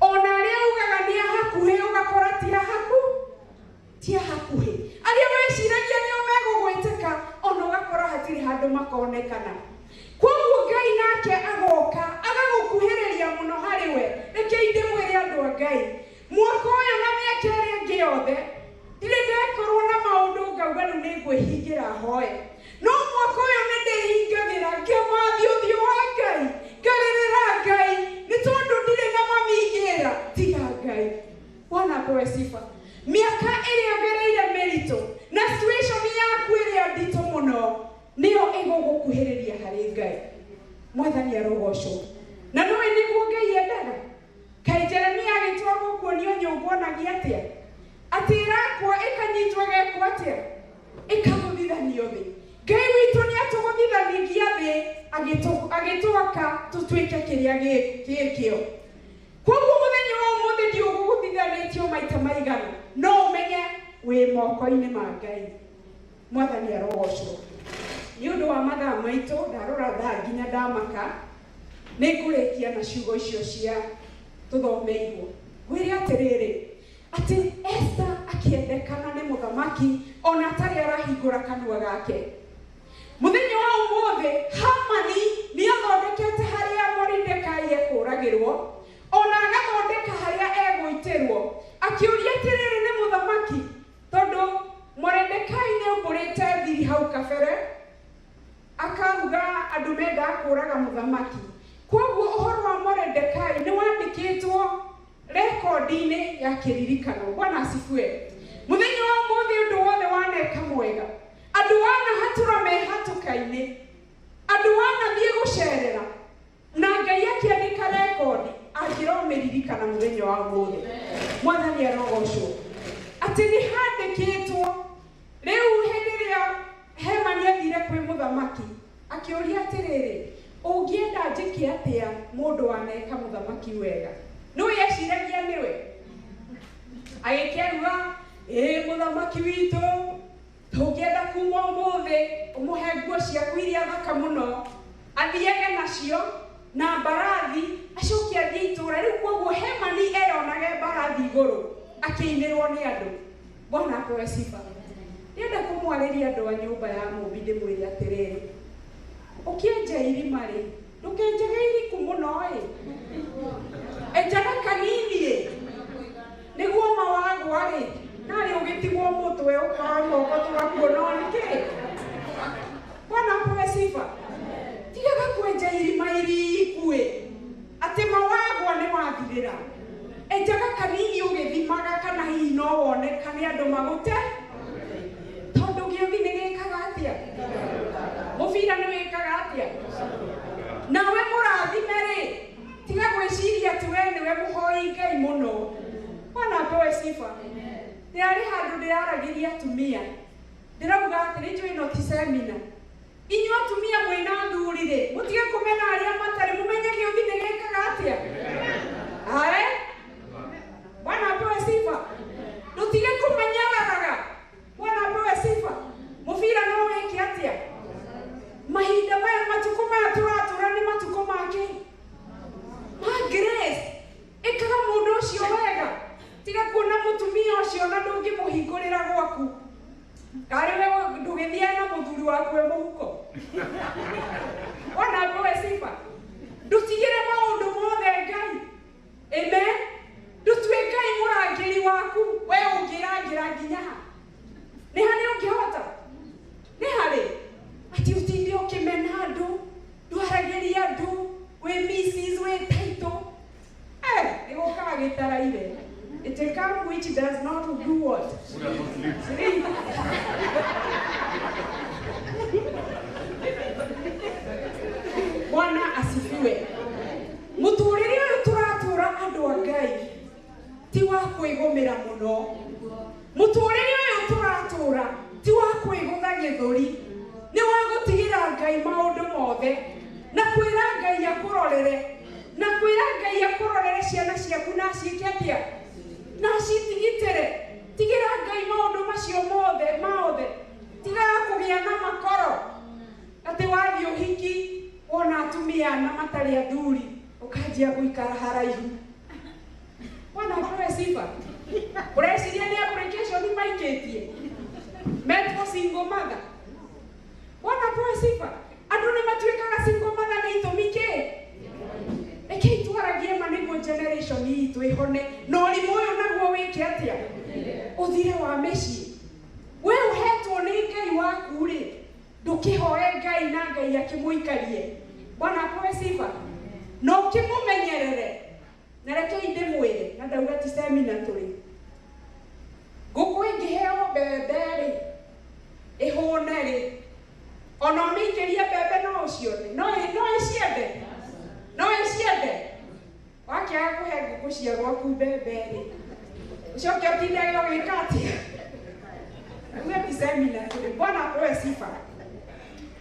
Ona arĩa ugaga nĩ a hakuhĩ, ũgakora ti a hakuhĩ. Arĩa weciragia nĩo megũgwĩtĩka, ona ũgakora hatirĩ handũ makonekana. Koguo Ngai nake agoka agagũkuhĩrĩria mũno harĩ we. Reke ndĩmwĩre, andũ a Ngai, mwaka ũyũ na mĩaka ĩrĩa ĩngĩ yothe ndirĩ ndekorwo na maũndũ ngauga rĩu nĩ ngwĩhingĩra hoe. No mwaka ũyũ nĩ ndĩhingagĩra ngĩmathi ũthiũ wa Ngai, ngarĩrĩra Ngai, nĩ tondũ ndirĩ na mamingĩra tiga Ngai. Bwana apewe sifa. Mĩaka ĩrĩa ũgereire mĩritũ na situation yaku ĩrĩa nditũ mũno nĩyo ĩgũgũkuhĩrĩria harĩ Ngai. Mwathani arogocwo. Na nĩwe nĩguo Ngai endaga. Kaĩ Jeremia agĩtwarwo kuonio nyũngũ onagia atĩa? Atĩ ĩrakwo ĩkanyitwo ĩgekwo atĩa? Ĩkagũthithanio thĩ. Ngai witũ nĩ atũgũthithanigia thĩ agĩtwaka tũtuĩke kĩrĩa gĩkĩo. Koguo mũthenya wa ũmũthĩ ndiũgũgũthithanĩtio maita maigana, no ũmenye wĩ moko-inĩ ma Ngai. Mwathani arogocwo. Nĩ ũndũ wa mathaa maitũ, ndarora thaa nginya ndamaka, nĩ ngũrĩkia na ciugo icio cia tũthomeirwo. Ngwĩre atĩrĩrĩ, atĩ Esther akĩendekana nĩ mũthamaki ona atarĩ arahingũra kanua gake. Mũthenya wa ũmũthĩ Hamani nĩ athondekete harĩa Moridekai ekũragĩrwo, ona agathondeka harĩa egũitĩrwo. Akĩũria atĩrĩrĩ nĩ mũthamaki, tondũ Moridekai nĩ aumbũrĩte thiri hau kabere, akauga andũ mendaga kũraga mũthamaki. Koguo ũhoro wa Moridekai nĩ wandĩkĩtwo rekondi-inĩ ya kĩririkano. Bwana asifiwe. Mũthenya wa ũmũthĩ ũndũ wothe waneka mwega, andũ wanahatũra me hatũka-inĩ, andũ wanathiĩ gũcerera, na Ngai akĩandĩka rekondi. Ndĩromĩririkana mũthenya wa ũmũthĩ. Mwathani arogocwo. Atĩ nĩ handĩkĩtwo rĩu hĩndĩ ĩrĩa Hemani athire kwĩ mũthamaki akĩũria atĩrĩrĩ, ũngĩenda njĩke atĩa mũndũ waneka mũthamaki wega? Nĩwe eciragia nĩwe. Agĩkĩaruga, ĩĩ mũthamaki witũ, tũngĩenda kuma ũmũthĩ ũmũhe nguo ciaku iria thaka mũno, athiage nacio na mbarathi, acoke athiĩ itũũra. Rĩu koguo Hemani eyonage mbarathi igũrũ akĩinĩrwo nĩ andũ. Bwana apewe sifa. Ndĩrenda kũmwarĩria andũ a nyũmba ya Mũmbi ndĩmwĩre atĩrĩrĩ, ũkĩenja irima rĩ, ndũkenjage iriku mũno ĩ, enjaga kanini ĩ, nĩguo ma wagwa rĩ, narĩ ũgĩtigwo mũtwe ũkoya moko tũgakuona nĩkĩ. Bwana apewe sifa. Tigaga kwenja irima iriku ĩ, atĩ ma wagwa nĩ wathirĩra. Enjaga kanini ũgĩthimaga kana hihi no wonekane andũ magũte, tondũ gĩũthi nĩ gĩkaga atĩa? Mũbira nĩ wĩkaga atĩa? Nawe mũrathime rĩ, tiga gwĩciria atĩ we nĩwe mũhoi Ngai mũno. Bwana apewe sifa. Ndĩrarĩ handũ ndĩraragĩria atumia, ndĩrauga atĩrĩ, njũĩ ĩno ti semina. Inyuĩ atumia mwĩna athuri rĩ, mũtige kũmena arĩa matarĩ, mũmenye gĩũthi nĩ gĩkaga atĩa? Ae? Bwana apewe sifa. Ndũtige kũmanyararaga. Bwana apewe sifa. Mũbira no wĩke atĩa? Mahinda maya, matukũ maya tũratũra nĩ matukũ make ma grace. Ĩkaga mũndũ ũcio wega, tiga kuona mũtumia ũcio na ndũngĩmũhingũrĩra gwaku. Karĩ we ndũgĩthiae na mũthuri waku e mũhuko. Bwana apewe sifa. Ndũtigĩre maũndũ mothe Ngai. Amen. Ndũtue Ngai mũrangĩri waku, we ũngĩrangĩra nginya ha? Nĩ harĩ ũngĩhota? Nĩ harĩ? Atĩ ũtinde ũkĩmena andũ, ndwaragĩria andũ, wĩ Mrs. wĩ title. Nĩ gũkaga gĩtaraire. It a come which does not do what? Sleep. Bwana asifiwe. Mũtũrĩre ũyũ tũratũra andũ a Ngai ti wa kwĩgũmĩra mũno. Mũtũrĩre ũyũ tũratũra ti wa kwĩgũtha gĩthũri, nĩ wa gũtigĩra Ngai maũndũ mothe na kwĩra Ngai akũrorere, na kwĩra Ngai akũrorere ciana ciaku na aciĩke atĩa? Na acitigitĩre. Tigĩra Ngai maũndũ macio mothe mothe. Tigaga kũgĩa na makoro atĩ wathiĩ ũhiki wona atumia na matarĩ athuri ũkanjia gũikara haraihu. Bwana apewe sifa. Ũreciria nĩ application maikĩtie metwo single mother? Bwana apewe sifa. Andũ nĩ matuĩkaga single mother nĩ itũmi kĩ? Rekei twaragie ma nĩguo generation itũ ĩhone na ũrimũ ũyũ naguo wĩke atĩa? Ũthire wa mĩciĩ. We ũhetwo nĩ Ngai waku rĩ, ndũkĩhoe Ngai na Ngai akĩmũikarie. Bwana apewe sifa. Na ũkĩmũmenyerere. Na rekei ndĩmwĩre, na ndauga ti semina tũrĩ. Ngũkũ ĩngĩheo mbembe rĩ, ĩhũne rĩ, ona ũmĩikĩrie mbembe no ũcione, no ĩciende, no ĩciende. Wakĩaga kũhe ngũkũ cia gwaku mbembe rĩ, ũcoke ũtindage ũgĩka atĩa? Uge ti semina tũrĩ. Bwana apewe sifa.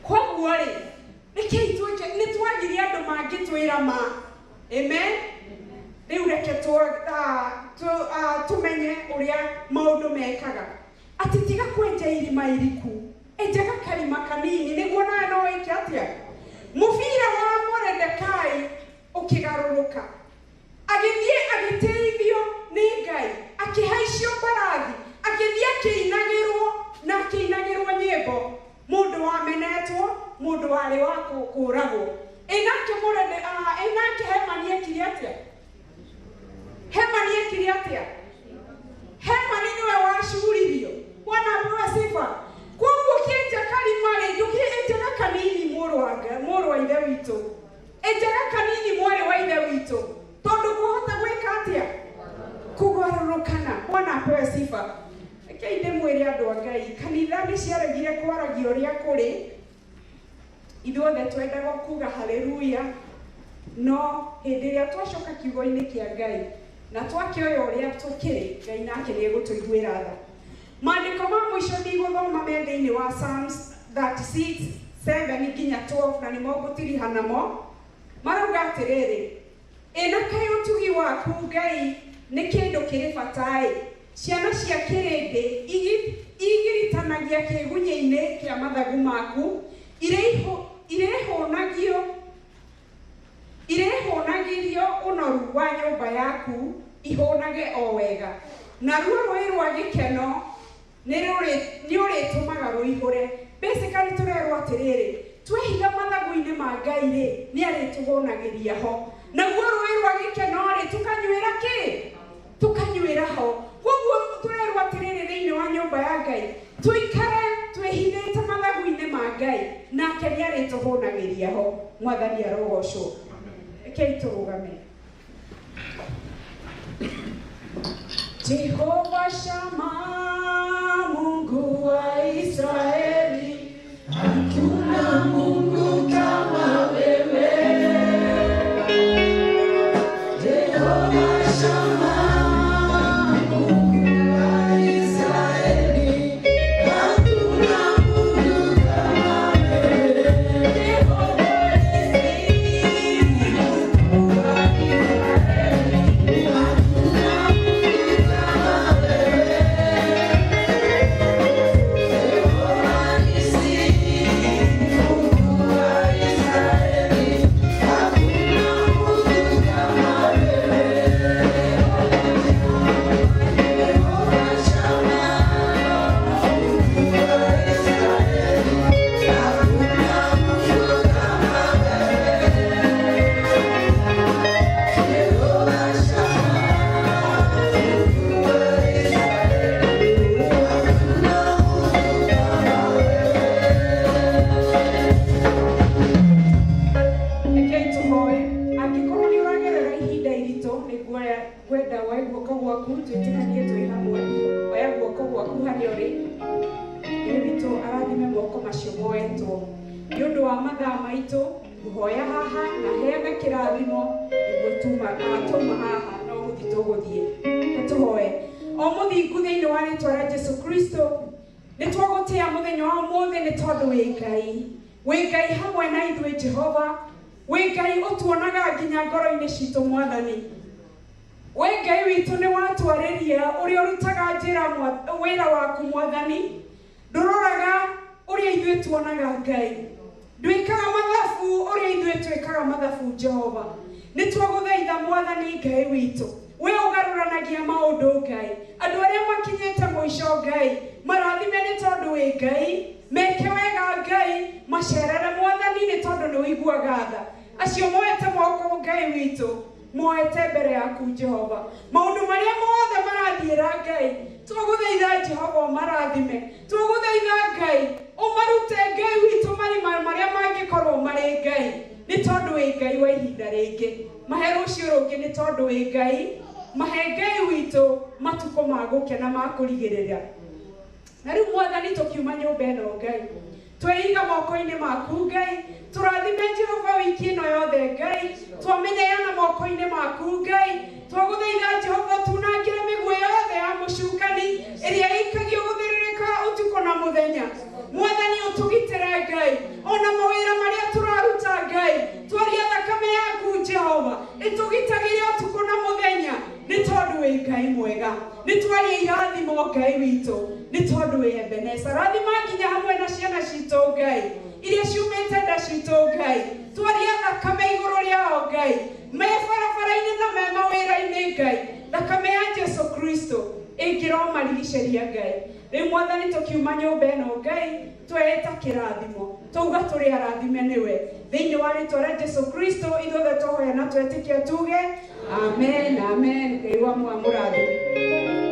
Koguo rĩ, rekei twĩke, nĩ twagire andũ mangĩtwĩra ma. Amen. Rĩu reke tũmenye ũrĩa maũndũ mekaga. Atĩ tiga kwenja irima iriku, enjaga karima kanini nĩguo nawe no wĩke atĩa? Mũbira wa Moredekai ũkĩgarũrũka, agĩthiĩ agĩteithio nĩ Ngai, akĩhaicio mbarathi, agĩthiĩ akĩinagĩrwo na akĩinagĩrwo nyĩmbo. Mũndũ wamenetwo, mũndũ warĩ wa kũũragwo. Ĩ nake ĩ nake Hemani ekire atĩa? Hemani ekire atĩa? Hemani nĩwe wacuririo. Bwana apewe sifa. Koguo ũkĩenja karima rĩ, ndũkĩenjaga kanini mũrũ wa Ngai, mũrũ wa ithe witũ. Enjaga kanini mwarĩ wa ithe witũ, tondũ kũhota gwĩka atĩa? Kũgarũrũkana. Bwana apewe sifa. Rekei ndĩmwĩre andũ a Ngai, kanitha nĩ ciaregire kwaragia ũrĩa kũrĩ. Ithuothe twendaga kuga haleluya. No hĩndĩ ĩrĩa twacoka kiugo-inĩ kĩa Ngai na twakĩoya ũrĩa tũkĩrĩ, Ngai nake nĩ egũtũiguĩra tha. Maandĩko ma mũico ndigũthoma me thĩinĩ wa Psalms 36, 7 nginya 12 na nĩmo ngũtiriha namo. Marauga atĩrĩrĩ, Ĩ na kaĩ ũtugi waku Ngai nĩ kĩndũ kĩrĩ bata-ĩ! Ciana cia kĩrĩndĩ igiritanagia kĩĩgunyĩ-inĩ kĩa mathagu maku, irĩhũnagio irĩhũnagĩrio ũnoru wa nyũmba yaku ihũnage o wega, naruo rũũĩ rwa gĩkeno nĩũrĩtũmaga rũihũre. Basically tũrerwo atĩrĩrĩ, twehitha mathagu-inĩ ma Ngai rĩ, nĩ arĩtũhũnagĩria ho. Naguo rũĩ rwa gĩkeno rĩ, tũkanyuĩra kĩ? Tũkanyuĩra ho. Koguo tũrerwo atĩrĩrĩ thĩinĩ wa nyũmba ya Ngai, tũikare twĩhithĩte mathagu-inĩ ma Ngai, nake nĩ arĩtũhũnagĩria ho. Mwathani arogocwo. Rekei tũrũgame. Jehova Shama, Mungu wa Israeli, Hakuna Mungu kama wewe. Jehova Shama, Mungu wa Israeli, hakuna Mungu kama wewe. Jehova Nisi, Mungu wa Israeli, Hakuna Mungu kama wewe. Jehova Nisi, Mungu wa Israeli, hakuna Mungu kama wewe. Jehova Shama, Mungu wa Israeli, hakuna Mungu kama wewe. Jehova Shama, Mungu wa Israeli, hakuna Mungu kama wewe. Rekei tũhoe. Angĩkorwo nĩ ũragerera ihinda iritũ, nĩ nguoya ngwenda woe guoko gwaku twĩtĩkanie twĩ hamwe. Oya guoko gwaku harĩa ũrĩ. Ngai witũ arathime moko macio moetwo. Nĩ ũndũ wa mathaa maitũ, ngũhoya haha na heane kĩrathimo nĩguo tuma twauma haha no gũthiĩ tũgũthiĩ. Reke tũhoe. O mũthingu thĩinĩ wa rĩtwa rĩa Jesu Kristo, nĩ twagũtĩa mũthenya wa ũmũthĩ nĩ tondũ wĩ Ngai. Wĩ Ngai hamwe na ithuĩ Jehova. Wĩ Ngai ũtuonaga nginya ngoro-inĩ citũ Mwathani. We Ngai witũ nĩ watwarĩria ũrĩa ũrutaga njĩra wĩra waku Mwathani. Ndũroraga ũrĩa ithuĩ tuonaga Ngai. Ndwĩkaga mathabu ũrĩa ithuĩ twĩkaga mathabu Jehova. Nĩ twagũthaitha Mwathani Ngai witũ. We ũgarũranagia maũndũ Ngai. Andũ arĩa makinyĩte mũico Ngai, marathime nĩ tondũ wĩ Ngai. Meke wega Ngai, macerere Mwathani nĩ tondũ nĩ ũiguaga tha. Acio moete moko Ngai witũ, moete mbere yaku Jehova. Maũndũ marĩa mothe marathiĩra Ngai, twagũthaitha Jehova ũmarathime. Twagũthaitha Ngai, ũmarute Ngai witũ marima marĩa mangĩkorwo marĩ Ngai, nĩ tondũ wĩ Ngai wa ihinda rĩngĩ. Mahe rũciũ rũngĩ nĩ tondũ wĩ Ngai. Mahe Ngai witũ matukũ ma gũkena ma kũrigĩrĩria. Na rĩu Mwathani tũkiuma nyũmba ĩno Ngai, tweiga moko-inĩ maku Ngai, tũrathime Jehova wiki ĩno yothe Ngai, twamenyeana moko-inĩ maku Ngai, twagũthaitha Jehova tunangĩre mĩguĩ yothe ya mũcukani ĩrĩa ĩikagio gũthĩrĩrĩka ũtukũ na mũthenya. Mwathani ũtũgitĩre Ngai, ona mawĩra marĩa tũraruta Ngai, twaria thakame yaku Jehova ĩtũgitagĩre ũtukũ na mũthenya, nĩ tondũ wĩ Ngai mwega. Nĩ twaria irathimo Ngai witũ, nĩ tondũ wĩ Ebeneza. Rathima nginya hamwe na ciana citũ Ngai, iria ciumĩte nda citũ Ngai, twaria thakame igũrũ rĩao Ngai, me barabara-inĩ na me mawĩra-inĩ Ngai, thakame ya Jesu Kristo ĩngĩromarigicĩria Ngai. Rĩu Mwathani tũkiuma nyũmba ĩno Ngai, tweĩta kĩrathimo, twauga tũrĩ arathime nĩwe. Thĩinĩ wa rĩtwa rĩa Jesu Kristo ithuothe twahoya na twetĩkia tuge amen, amen. Ngai wa mũrathime.